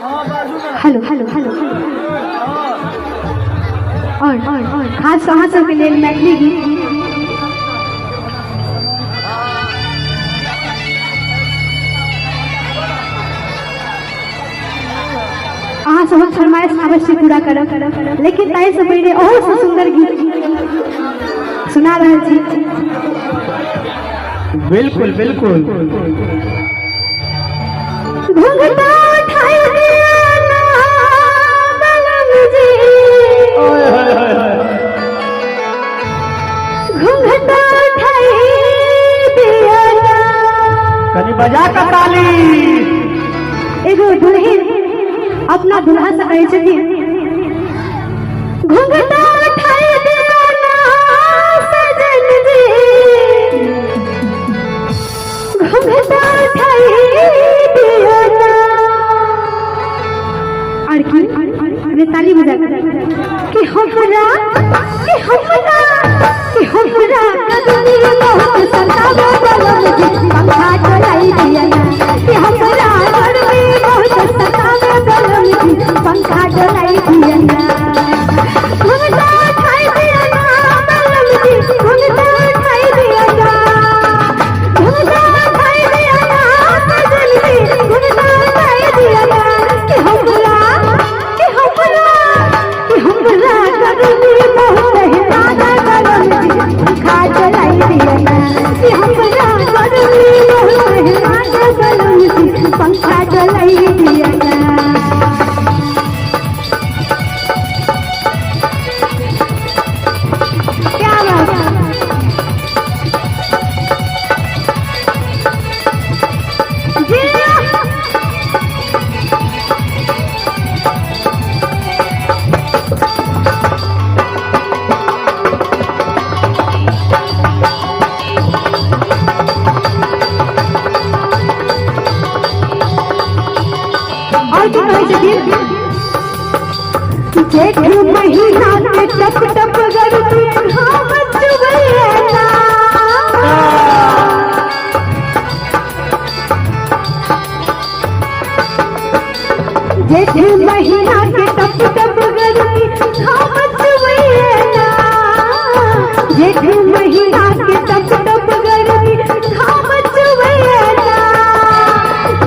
Hello hello hello hello. और खास अहाँ सबके लेल मैथिली गीत। अहाँ सबक फरमाइश अवश्य पूरा करब, लेकिन ताहिसँ पहिने ओहोसँ सुन्दर गीत सुना रहल छी। बिल्कुल बिल्कुल। घुंघटा उठाई दिया ना बलम जी, ओए होए होए होए। घुंघटा उठाई दिया ना। कनी बजा के ताली। एगो दुल्हन अपना दुल्हा से कहै छथिन, घुंघटा उठाई दिया ना सजन जी, घुंघटा उठाई दिया ना। और की अरे ताली बजा कि हमरा, कि हमरा, कि हमरा कदमी बहुत सतावे बलम जी, पंखा चलाई दिया ना। कि हमरा गर्मी बहुत सतावे बलम जी, पंखा चलाई दिया ना। घुंघटा उठाई दिया ना बलम जी, घुंघटा उठाई दिया ना। घुंघटा उठाई दिया ना सजन जी, घुंघटा उठाई दिया ना। कि हमरा, कि हमरा, कि हमरा गर्मी बहुत है दादा बलम जी, पंखा चलाई दिया ना। कि हमरा गर्मी बहुत है दादा बलम जी, पंखा चलाई दिया ना। क्या बात है। जी। और की कहै छथिन, जेठ महीना के टप टप गर्मी घाम चुबैया ना। जेठ महीना के टप टप गर्मी घाम चुबैया ना। जेठ महीना के टप टप गर्मी घाम चुबैया ना।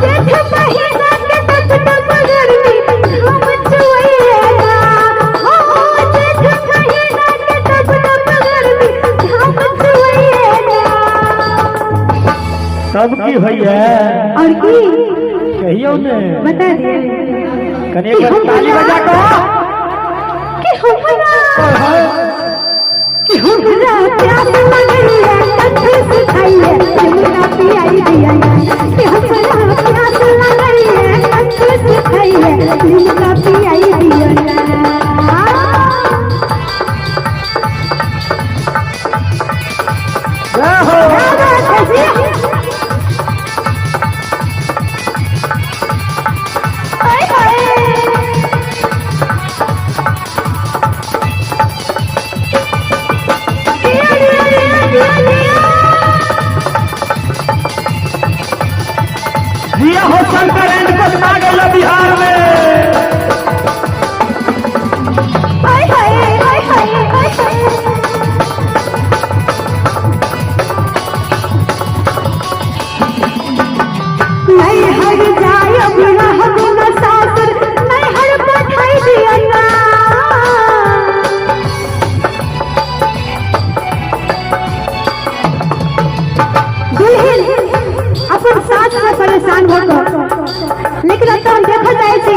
जेठ महीना के टप टप गर्मी घाम चुबैया ना। हो जेठ महीना के टप टप गर्मी घाम चुबैया ना। तब की होइए? और की? कहियो ने। बता दिए। कनी एक बार ताली बजा के। कि हमरा, कि हमरा प्यास लगैया कंठ सुखाइए लिमका पियाई दिया ना। कि हमरा प्यास लगैया कंठ सुखाइए लिमका पियाई दिया ना। जय हो। क्या बात है जी। हाय हाय। दिया दिया दिया दिया दिया। जिया हो शंकर एंड पटना गइल बिहार में। हाय हाय हाय हाय हाय हाय। नैहर जायब रहब न सासुर, नैहर पठाई दिया ना। दुल्हन अपन सास से परेशान भऽ कऽ, लेकिन एतऽ हम देखल जाइ छी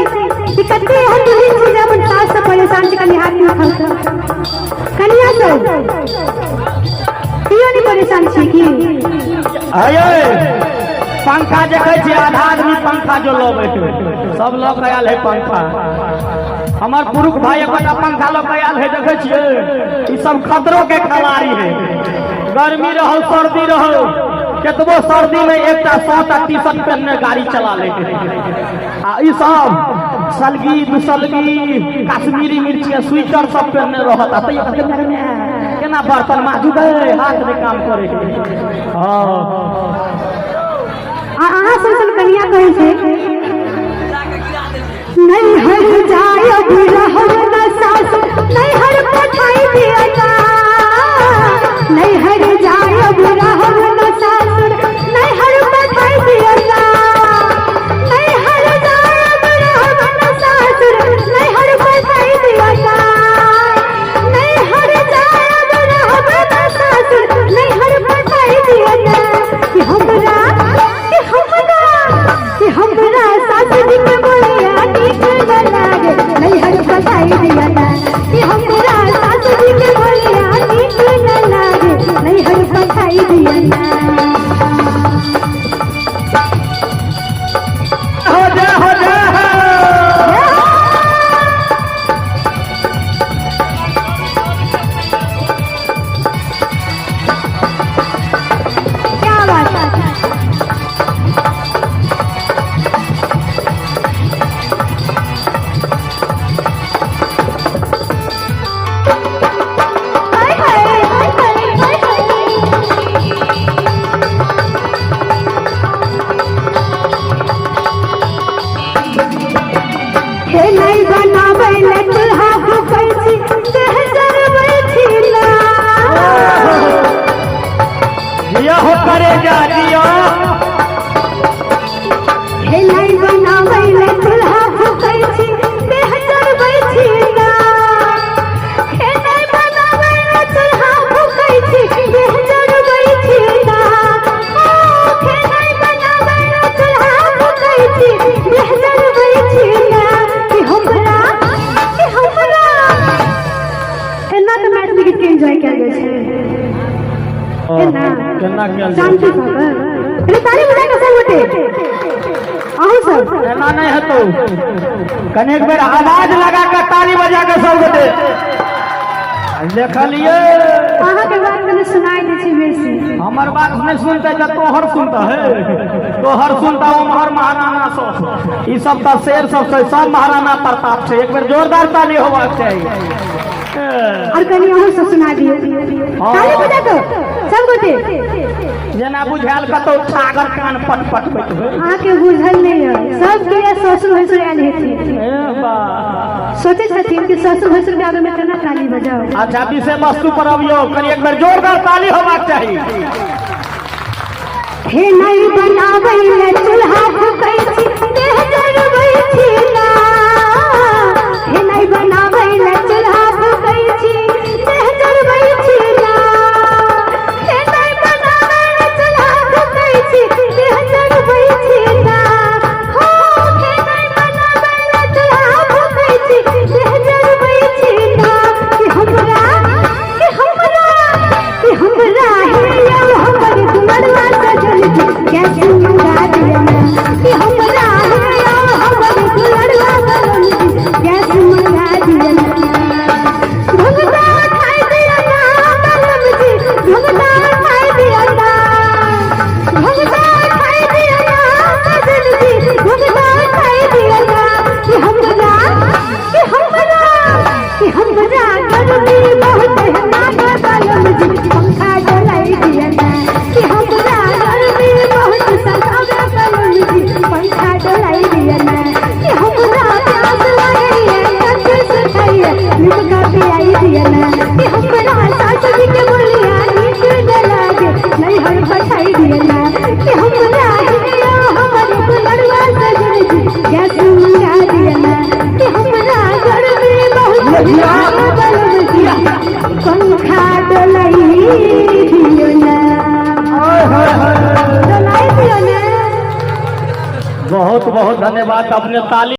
कि कते एहन दुल्हन छै जे अपन सास से परेशान छै। कनि हाथ में उठाउ तऽ। कनिया सब कियो नहि परेशान छी की? आये पंखा देखै छी, आधा आदमी पंखा जो लबै है, सब लऽ के आयल है पंखा। हमर पुरुख भाई एकोटा पंखा लऽ के आयल है। देखै छियै, ई सब खतरो के खिलाड़ी है। गर्मी रहल, सर्दी रहल, केतबो सर्दी में एकटा शर्ट आ टी शर्ट पहनने गाड़ी चला ले है। आ ई सब सलगी दुसलगी कश्मीरी मिर्ची आ स्वेटर सब पहनने रहत, आ तैयो कहतै, केना बर्तन माजू गै, हाथ नहि काम करे के। हाँ। आ अहाँ सब सन कनिया कहै छै, कोना कयल जाय? शांति भऽ कऽ अरे ताली बजा कऽ सब गोटे, अहूँ सब। एना नहि हेतौ, कनि एक बेर आवाज लगा के ताली बजा के सब गोटे देखलियै। अहाँके बात कनि सुनाई दै छै बेसी। हमर बात नहि सुनते तऽ तोहर सुनता है, तोहर सुनता। उम्हर महाराणा सब, ई सब तऽ शेर सब छै, सब महाराणा प्रताप छै। एक बेर जोरदार ताली होबाक चाही। और कनि अहूँ सब सुना दियौ, ताली बजा कऽ सब गोटे। जेना बुझायल कतौ छागर कान पट पटबैत होइ। अहाँके बुझल नहि है, सबके ससुर भैंसुर आयल हेथिन। हे बा। सोचै छथिन कि ससुर भैंसुर के आगे में केना ताली बजाओ। अच्छा, विषय वस्तु पर अबियौ, कनि एक बेर जोरदार ताली होबाक चाही। हे नहीं बनाबै ले चूल्हा फूकै छी, देह जरबै छी ना। हे नहीं बनाबै ले चूल्हा फूकै छी, देह जरबै छी ना। हे नहीं बनाबै ले चूल्हा फूकै छी, देह जरबै छी ना। हो, हे नहीं बनाबै ले चूल्हा फूकै छी, देह जरबै छी ना। कि हमरा, कि हमरा, कि हमरा हे यौ हमर दुलरवा सजन जी, गैस मंगा दिया ना। कि हमरा हे यौ हमर दुलरवा सजन जी, गैस मंगा दिया ना। घुंघटा उठाई दिया ना बलम जी, घुंघटा उठाई दिया ना। घुंघटा उठाई दिया ना सजन जी, घुंघटा उठाई दिया ना। कि हमरा, कि हमरा, कि हमरा गर्मी बहुत है ना बलम जी, पंखा डोलाई दिया ना। कि हमरा गर्मी बहुत सतावे बलम जी, पंखा डोलाई दिया ना। कि हमरा प्यास लगैया, कंठ सुखाइया, नीमका पियाई दिया ना। कि हमरा सास जी के बोलिया नीक न लागे, नैहर पठाई दिया ना। कि हमरा हिया हमर दुलरवा सजन जी, गैस मंगा दिया ना। कि हमरा गर्मी बहुत बलम जी, पंखा डोलाई दियो ना, डोलाई दियो ना। बहुत बहुत धन्यवाद अपने ताली।